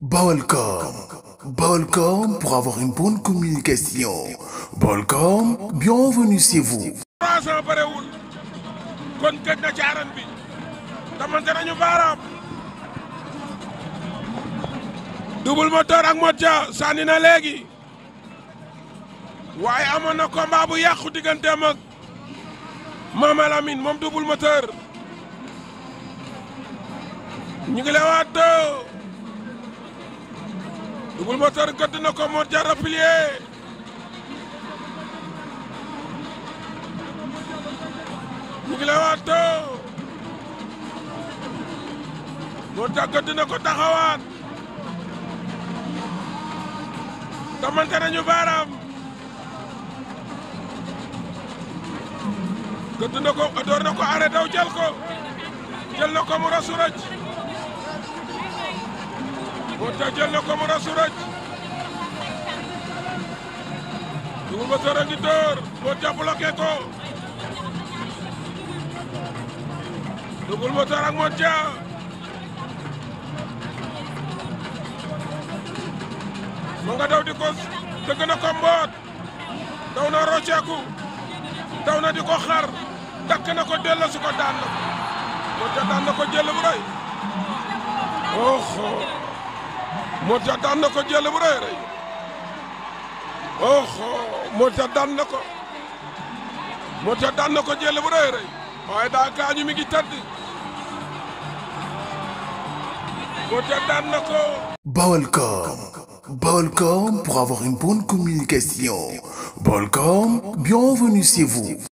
Balcom. Balcom pour avoir une bonne communication. Balcom, bienvenue chez vous. 3 ans barewul kon gëj na ci arène bi tamante nañu baaraam Double Moteur ak Modja sànni na léegi waaye amoon na combat bu yàqu digganteem ak Mama Lamine moom Double Moteur ñu ngi leewaat Double Moteur gëdd na ko Modja replié ñu ngi leewaat Modja gëdd na ko taxawaat tamante nañu baaraam gëdd na ko door na ko arrêté daw jël na ko mu rasu rëcc Modja jël na ko mu rasu rëcc Double Moteur a ngi door Modja bloqué ko Double Moteur ak Modja mu nga daw di ko dëgg na ko mboot daw na rocceeku daw na di ko xar dakk na ko delloosi ko daan na Modja daan na ko jël bu rëy Modja daan na ko jël bu rëy Modja daan na ko jël bu rëy waaye daa gaañu mi ngi tëdd Modja daan na ko. Balcom. Balcom pour avoir une bonne communication. Balcom, bienvenue chez vous.